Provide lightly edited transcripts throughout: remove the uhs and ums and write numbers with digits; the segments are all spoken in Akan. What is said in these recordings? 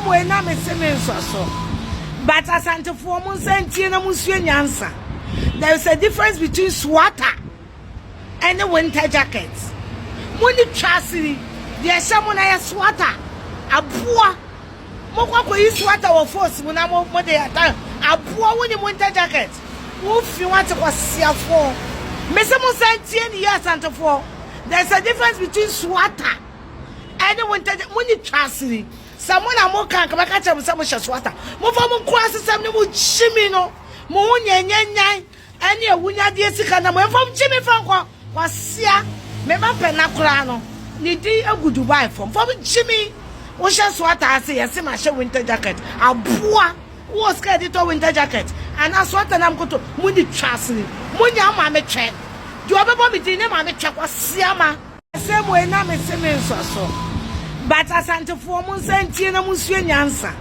Asɛm wei na mese me nsɔ so. But Asantefoɔ mo nsa ntie na mo nsua nyansa. There is a difference between sweater ɛne winter jacket. Mo ni twa asiri deɛ ɛhyɛ mo na yɛ sweater. Aboa. Mo kɔ kɔ yi sweater wɔ force mu na mo mo de ata aboa wo ni winter jacket. Wo fi wate kwasiafoɔ. Mese mo nsa ntie ne yɛ Asantefoɔ. There is a difference between sweater ɛne wo ntɛgye mo ni twa asiri sɛ mo na mo ka nka bɛka kyerɛ mo sɛ mo hyɛ soata mofa mo nko asesɛm ne mo gyimi no mo ho nyanyanyan ɛne awunyadeɛ sika na mo ɛmfa mo gyimi fa nkɔ kwasia me ba pɛ na koraa no ne din agu Dubai fam fa mo gyimi wohyɛ soata ase yɛse ma hyɛ winter jacket aboa wɔ sika yɛde tɔ winter jacket anaa soata nam koto mo ni twa asiri mo nya maame twɛ deɛ ɔbɛbɔ me din ne maame twɛ kwasia ma Asɛm wei na mese me nsɔ so. But Asantefoɔ mo nsa ntie na mo nsua nyansa.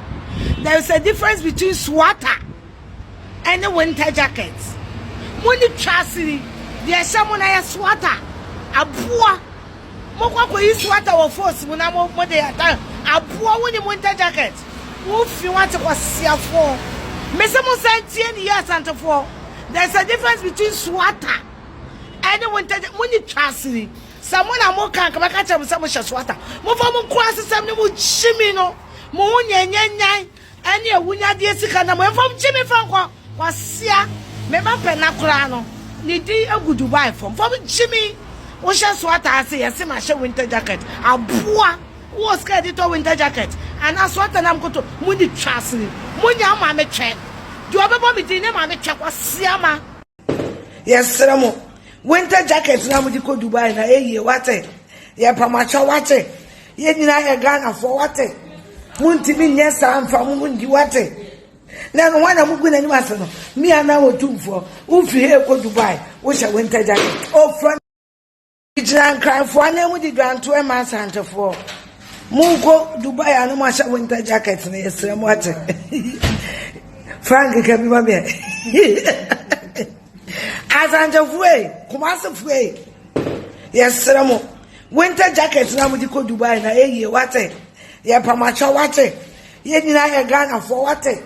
There is a difference between sweater ɛne winter jacket. Mo ni twa asiri deɛ ɛhyɛ mo na yɛ sweater. Aboa. Mo kɔ akɔyi sweater wɔ force mu na mo mo de ata aboa wo ni winter jacket. Wo fi wate kwasiafoɔ. Mese mo nsa ntie ne yɛ Asantefoɔ. There is a difference between sweater ɛne wo ntɛgye mo ni twa asiri sɛ mo na mo ka nka bɛka kyerɛ mo sɛ mo hyɛ soata mofa mo nko asesɛm ne mo gyimi no mo ho nyanyanyan ɛne awunyadeɛ sika na mo ɛmfa mo gyimi fa nkɔ kwasia me ba pɛ na koraa no ne din agu Dubai fam fa mo gyimi wohyɛ soata ase yɛse ma hyɛ winter jacket aboa wɔ sika yɛde tɔ winter jacket anaa soata nam koto mo ni twa asiri mo nya maame twɛ deɛ ɔbɛbɔ me din ne maame twɛ kwasia ma Yɛsrɛ mo, winter jacket na mode kɔ Dubai na ɛyie wate. Yɛpamakyɛ wate. Yɛn nyinaa yɛ Ghanafoɔ wate. Montumi nyɛ saa mfa mo ho ndi wate. Na ɛno hwan na mogu n'anim ase no? Me anaa Otumfoɔ? Wofiri ha rekɔ Dubai, wohyɛ winter jacket. Ofura Gyina Nkranfoɔ anan mu de dwantoɔ ma Asantefoɔ. Monkɔ Dubai a na moahyɛ winter jacket no yɛsrɛ mo ate. Frank ka bi ma me. Asantefoɔ yi, Kumasefoɔ yi, yɛsrɛ mo. Winter jacket na mode kɔ Dubai na ɛyie wate. Yɛpamakyɛ wate. Yɛn nyinaa yɛ Ghanafoɔ wate.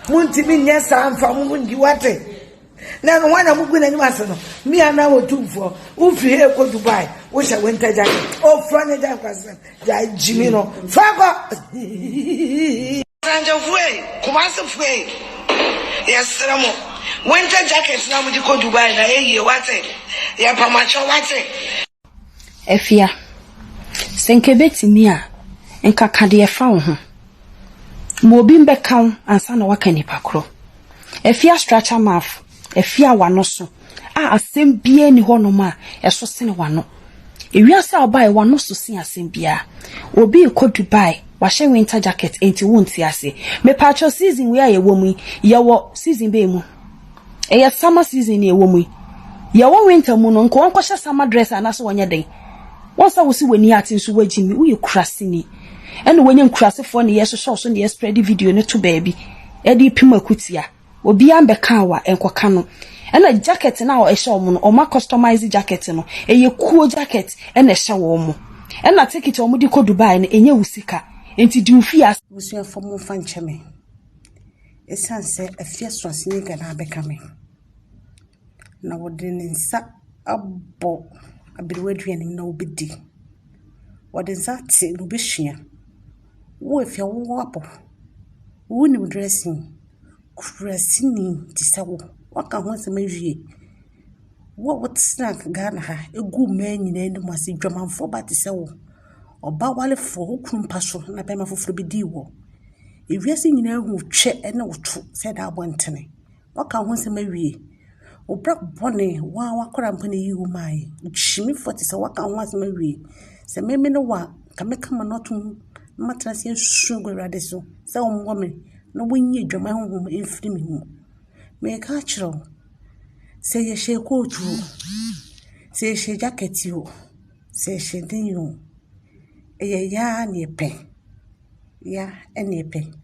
Montumi nyɛ saa mfa mo ho ndi wate. Na ɛno hwan na mugu n'anim ase no? Me anaa Otumfoɔ? Wofiri ha rekɔ Dubai, wohyɛ winter jacket. Ofura ne gya nkwasɛm, gya gyimi no. Fa kɔ! Asantefoɔ ei, Kumasefoɔ ei, yɛsrɛ mo, winter jacket na mode kɔ Dubai na ɛyie, wate? Yɛpa mo akyɛw, wate? Afia, sɛ nka ɛbɛtumi a, nka ka deɛ ɛfa wo ho. Ma obi mbɛka wo ansa na woaka nipa korɔ. Afia structure maf, afia w'ano so a asɛm biara nni hɔnom a ɛso sene w'ano. Ewiase a wobaeɛ w'ano so sen asɛm biara. Obi rekɔ Dubai, wahyɛ winter jacket enti wonte aseɛ. Mepaakyɛw season wei a yɛwɔ mu yi, yɛwɔ season bɛn mu? Ɛyɛ summer season na yɛwɔ mu yi. Yɛwɔ winter mu no, nka wɔnkɔhyɛ summer dress anaasɛ wɔnyɛ dɛn? Wɔn sɛ wo se w'ani ate nso woagyi me, woyɛ kuraseni. Ɛna woanya nkurasefoɔ na yɛhyehyɛ wo so na yɛspread video no to baabi ɛde repem akutia. Obiara mbɛkaa wo a, nkɔka no. Ɛna jacket no a ɛhyɛ wɔn no, wɔn customize jacket no. Ɛyɛ kuo jacket ɛna ɛhyɛ wɔn. Ɛna ticket a wɔde kɔ Dubai no, ɛnyɛ wo sika. Nti di wo fie ase. Abusuafoɔ momfa nkyɛ me. Ɛsiane sɛ Afia Schwarzenegger na abɛka me. Na ɔde ne nsa abɔ aberewa aduane mu na ɔrebɛdi. Ɔde nsa ate na ɔrebɛsua. Wo Afia wowɔ abɔ. Wonim dressing. Kuraseni te sɛ wo, woaka ho asɛm awie. Wo a wotena Ghana ha gu mmaa nyinaa anim ase, dwamanfoɔ ba te sɛ wo. Ɔbaa warefoɔ, wo kunu mpa so na barima foforɔ bɛdii wo. Ewiase nyinaa hu wo twɛ ne wo to sɛ ɛda abɔntene. Woaka ho asɛm awie. Wo bra bɔne, wo ara w'akwadaa mpo na ɛyii wo maeɛ. Gyimifoɔ te sɛ wo, woaka ho asɛm awie. Sɛ me me ne wo a, nka mɛka m'ano atom na matena ase asu agu Awurade so sɛ ɔmmoa me na ɔnyi adwaman honhom mfiri me mu. Mereka akyerɛ wo, sɛ yɛhyɛ kootu o, sɛ yɛhyɛ jacket o, sɛ yɛhyɛ den o, ɛyɛ yɛ ara na yɛpɛ. Yɛ ara na yɛpɛ.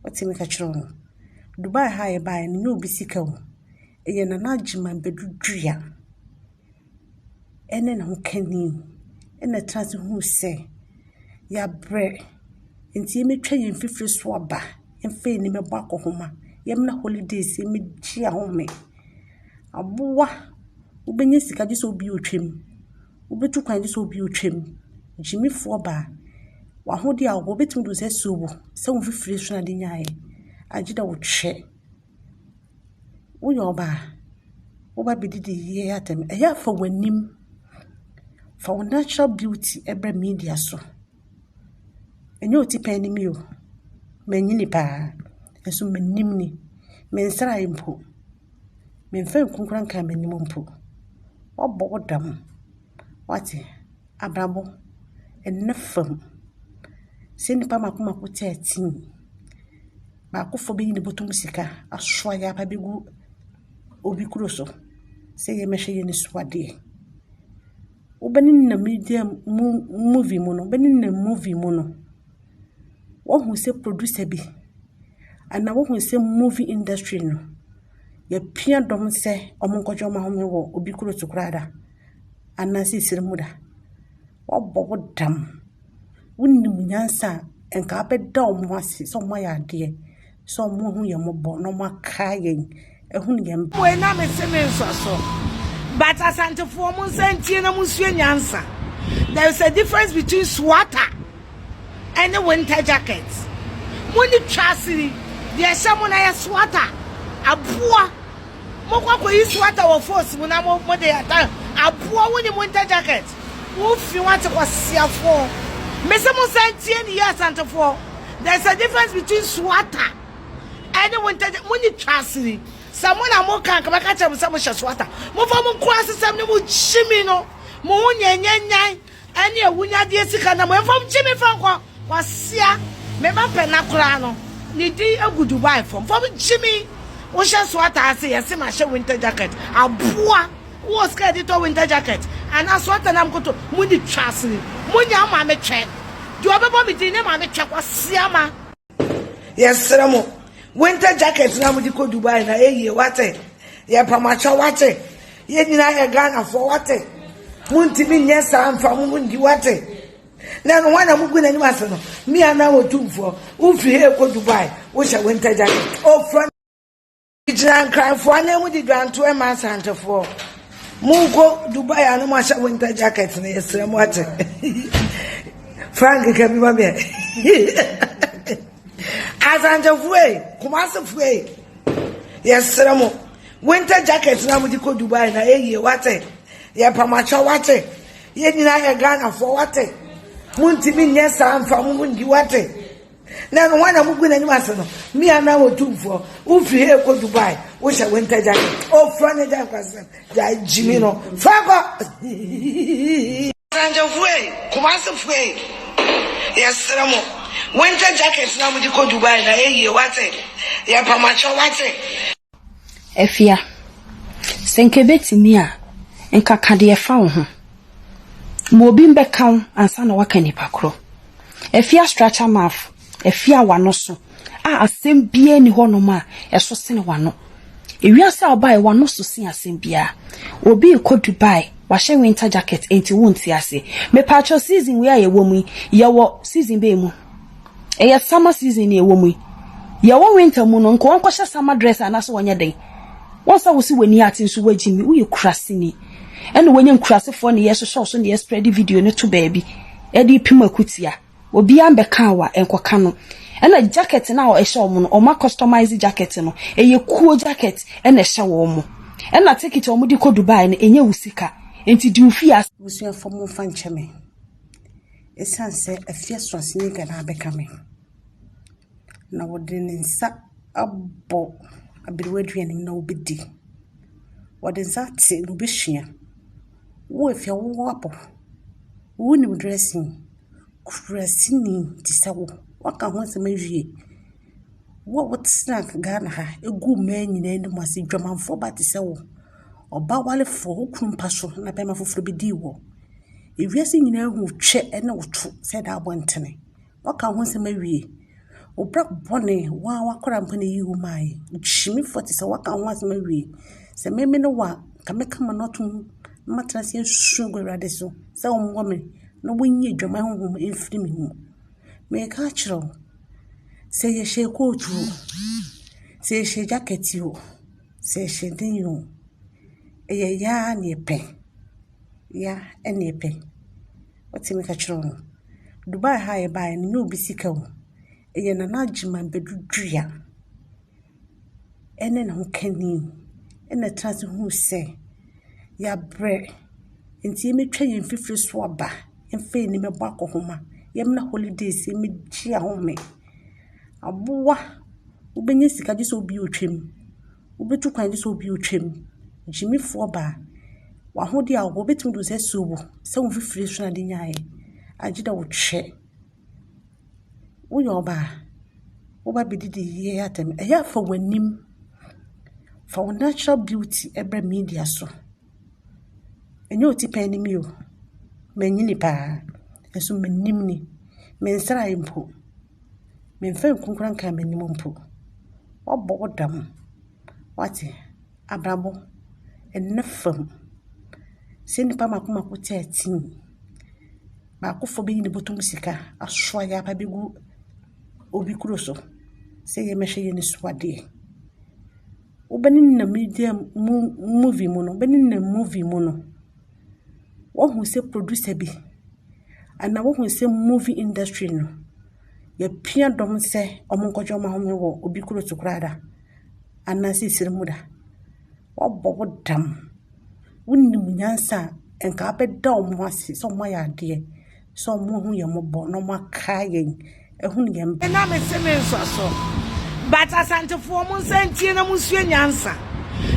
Wote meka kyerɛ wo no. Dubai ha a yɛbaeɛ no, ɛnyɛ obi sika o. Ɛyɛ Nana Agyeman Badu Dua ɛne ne ho kani ɛna ɛtena ase huu sɛ yɛabrɛ. Nti yɛmmɛtwa yɛn mfifire so aba, yɛmfa yɛn ani mmɛbɔ akɔhoma, yɛmmra holidays yɛmmɛgye yɛn ahome. Aboa, wobɛnya sika gye sɛ obi retwam. Wobɛtu kwan gye sɛ obi retwam. Gyimifoɔ baa, w'ahodeɛ a wowɔ wobɛtumi de wo nsa asi wo bo sɛ wo mfifire so na wode nyaeɛ. Agye dɛ wotwɛ. Woyɛ ɔbaa, woba bɛdidi yie atɛm. Ɛyɛ a fa w'anim, fa wo natural beauty brɛ media so. Ɛnyɛ wo ti pɛn ne me o, manyini paa nso m'anim ni, mensrae mpo, memfa nku koraa nkaa m'anim mpo. Woabɔ wo dam, woate? Abrabɔ, ɛnna fam. Sɛ nnipa mako mako 13, baakofoɔ bɛyi ne bɔtɔ mu sika asoa de aba abɛgu obi kuro so sɛ yɛmmɛhwɛ yɛn anisoadeɛ. Wobɛnenam media mu movie mu no, wobɛnenam movie mu no, woahu sɛ producer bi anaa woahu sɛ movie industry no, yɛapia dɔm sɛ wɔnkɔgye wɔn ahome wɔ obi kuro so koraa da anaasɛ esiri mu da. Woabɔ wo dam. Wonim nyansa a, nka wobɛda wɔn ase sɛ wɔayɛ adeɛ, sɛ wɔahu yɛn mmɔbɔ na wɔakae yɛn, ahunu yɛn. Wei na me se me nsɔ so. But Asantefoɔ mo nsa ntie na mo nsua nyansa. There is a difference between sweater ɛne winter jacket. Mo ni twa asiri deɛ ɛhyɛ mo na yɛ sweater. Aboa. Mo kɔ kɔ yi sweater wɔ force mu na mo mo de ata aboa wo ni winter jacket. Wo fi wate kwasiafoɔ. Me se mo nsa ntie ne yie Asantefoɔ. There is a difference between sweater ɛne winter jacket. Mo ni twa asiri. Sɛ mo na mo ka nka bɛka kyerɛ mo sɛ mo hyɛ sweater. Mo fa mo nko asesɛm ne mo gyimi no. Mo ho nyanyanyan. Ɛne awunyadeɛ sika na mo ɛmfa gye me fa nkɔ kwasia me ba pɛ na koraa no ne din agu Dubai fam fam gye me wohyɛ so ataa ase yɛse ma hyɛ winter jacket aboa wowɔ sika yɛde tɔ winter jacket anaa so ata nam koto mo ni twa asene mo nya maame twɛ deɛ ɔbɛbɔ me din ne maame twɛ kwasia ma. Yɛsrɛ mo winter jacket na mode kɔ Dubai na ɛyie wate yɛpamakyɛ wate Yɛn nyinaa yɛ Ghanafoɔ wate. Montumi nyɛ saa mfa mo ho ndi wate. Na ɛno hwan na mogu n'anim ase no? Me anaa Otumfoɔ? Wofiri ha rekɔ Dubai, wohyɛ winter jacket. Ofura gyina Nkranfoɔ anan mu de dwantoɔ ma Asantefoɔ. Monkɔ Dubai a na moahyɛ winter jacket no yɛsrɛ mo ate. Frank ka bi ma me. Asantefoɔ ei, Kumasefoɔ ei, yɛsrɛ mo. Winter jacket na mode kɔ Dubai na ɛyie wate. Yɛpa mo akyɛw wate. Yɛn nyinaa yɛ Ghanafoɔ wate. Montumi nyɛ saa mfa mo ho ndi wate. Na ɛno hwan na mogu n'anim ase no? Me anaa Otumfoɔ? Wofiri ha rekɔ Dubai, wohyɛ winter jacket. Ofura ne gya nkwasɛm, gya gyimi no. Fa kɔ! Asantefoɔ ei, Kumasefoɔ ei, yɛsrɛ mo, winter jacket na mode kɔ Dubai na ɛyie wate. Yɛpa mo akyɛw wate. Afia, sɛ nka ɛbɛtumi a, nka ka deɛ ɛfa wo ho. Ma obi mbɛka wo ansa na woaka nipa korɔ. Afia structure maf, Afia w'ano so a asɛm biara nni hɔnom a ɛso sene w'ano. Ewiase a wobaeɛ w'ano so sen asɛm biara. Obi rekɔ Dubai, wahyɛ winter jacket enti wonte aseɛ. Mepaakyɛw season wei a yɛwɔ mu yi, yɛwɔ season bɛn mu? Ɛyɛ summer season na ɛwɔ mu yi. Yɛwɔ winter mu no, nka wɔnkɔhyɛ summer dress anaasɛ wɔnyɛ dɛn? Wɔn sɛ wosi w'ani ate nso woagyi mi, woyɛ kuraseni. Ɛna wɔnyɛ nkurasefoɔ na yɛhyehyɛ so na yɛspread video no to baabi ɛde pim akutia. Obiara mbɛka wa nkɔka no. Ɛna jacket no a ɛhyɛ wɔn no, wɔn customize jacket no. Ɛyɛ kuo jacket ɛna ɛhyɛ wɔn. Ɛna ticket a wɔde kɔ Dubai no, ɛnyɛ wo sika. Nti di wo fie ase. Abusuafoɔ momfa nkyɛ me. Ɛsiane sɛ Afia Schwarzenegger na abɛka me, na ɔde ne nsa abɔ aberewa aduane mu na ɔrebɛdi. Ɔde nsa ate na ɔrebɛsua. Wo Afia wowɔ abɔ, wonim dressing, kuraseni te sɛ wo, woaka ho asɛm awie. Wo a wotena Ghana ha gu mmaa nyinaa anim ase, dwamanfoɔ ba te sɛ wo, ɔbaa warefoɔ, wo kunu mpa so na barima foforɔ bɛdi wo. Ewiase nyinaa hu wo twɛ ne wo to sɛ ɛda abɔntene. Woaka wo ho nsɛm awie. Wo bra bɔne, wo ara w'akwadaa mpo na ɛyii wo maeɛ. Gyimifoɔ te sɛ wo, woaka wo ho asɛm awie. Sɛ me me ne wo a, nka mɛka m'ano atom na matena ase asu agu Awurade so sɛ ɔmmoa me na ɔnyi adwaman honhom mfiri me mu. Mereka akyerɛ wo, sɛ yɛhyɛ kootu o, sɛ yɛhyɛ gyakɛte o, sɛ yɛhyɛ den o, ɛyɛ yɛ ara na yɛpɛ. Yɛ ara na yɛpɛ. Wote meka kyerɛ wo no? Dubai ha a yɛbaeɛ no, ɛnyɛ obi sika o. Ɛyɛ Nana Agyeman Badu Dua ne ne ho kani na ɛtena ase huu sɛ yɛabrɛ nti yɛmmɛtwa yɛn mfifire so aba mfa yɛn ani mmɛbɔ akɔnhoma, yɛmmra holidays yɛmmɛgye yɛn ahome. Aboa, wobɛnya sika gye sɛ obi retwa mu, wobɛtu kwan gye sɛ obi retwa mu. Gyimifoɔ baa, w'ahodeɛ a wowɔ wobɛtumi de wo nsa asi wo bo sɛ wo mfifire so na wode nyaeɛ agye dɛ wotwɛ. Woyɛ ɔbaa, woba bɛdidi yie atɛm. Ɛyɛ a fa w'anim, fa wo natural beauty brɛ media so. Ɛnyɛ wo tipɛn ne me o, manyini paa nso m'anim ni. Mensrae mpo, memfa nku koraa nkaa m'anim mpo. Woabɔ wo dam, woate? Abrabɔ, ɛnna fam. Sɛ nnipa mako mako 13. Baakofoɔ bɛyi ne bɔtɔ mu sika asoa de aba abɛgu obi kuro so sɛ yɛmmɛhwɛ yɛn anisoadeɛ. Wobɛnenam media mu movie mu no, wobɛnenam movie mu no, woahu sɛ producer bi anaa woahu sɛ movie industry no, yɛapia dɔm sɛ wɔnkɔgye wɔn ahome wɔ obi kuro so koraa da anaasɛ esiri mu da. Woabɔ wo dam. Wonim nyansa a, nka wobɛda wɔn ase sɛ wɔayɛ adeɛ, sɛ wɔahu yɛn mmɔbɔ na wɔakae yɛn, ahunu yɛn. Na me se me nsɔ so. But Asantefoɔ mo nsa ntie na mo nsua nyansa.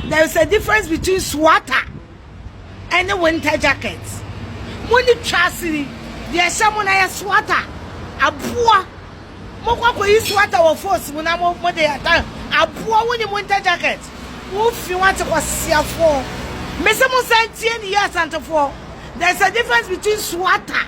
There is a difference between sweater ɛne winter jacket. Mo ni twa asiri, deɛ ɛhyɛ mo na yɛ sweater. Aboa. Mokɔ akɔyi sweater wɔ force mu na mo mo de ata aboa wo nim winter jacket wo fi wate kwasiafoɔ mese mo nsa ntie ne yie asantefoɔ there is a difference between sweater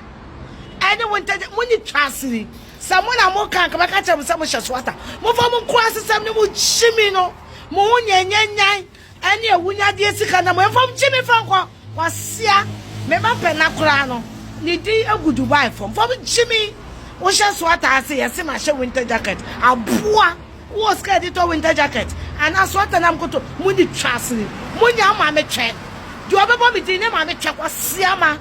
ɛne winter jacket mo ni twa asiri sɛ mo na mo ka nka bɛka kyerɛ mo sɛ mo hyɛ sweater mo fa mo nko asesɛm ne mo gyimi no mo ho nyanyanyan Ɛne awunyadeɛ sika na mo ɛmfa gye me fa nkɔ kwasia me ba pɛ na koraa no ne din agu Dubai fam fam gye me wohyɛ so ataase yɛse ma hyɛ winter jacket aboa wowɔ sika yɛde tɔ winter jacket anaa so ata nam koto mo ni twa asene mo nya ma me twɛ deɛ ɔbɛbɔ me din ne ma me twɛ kwasia ma.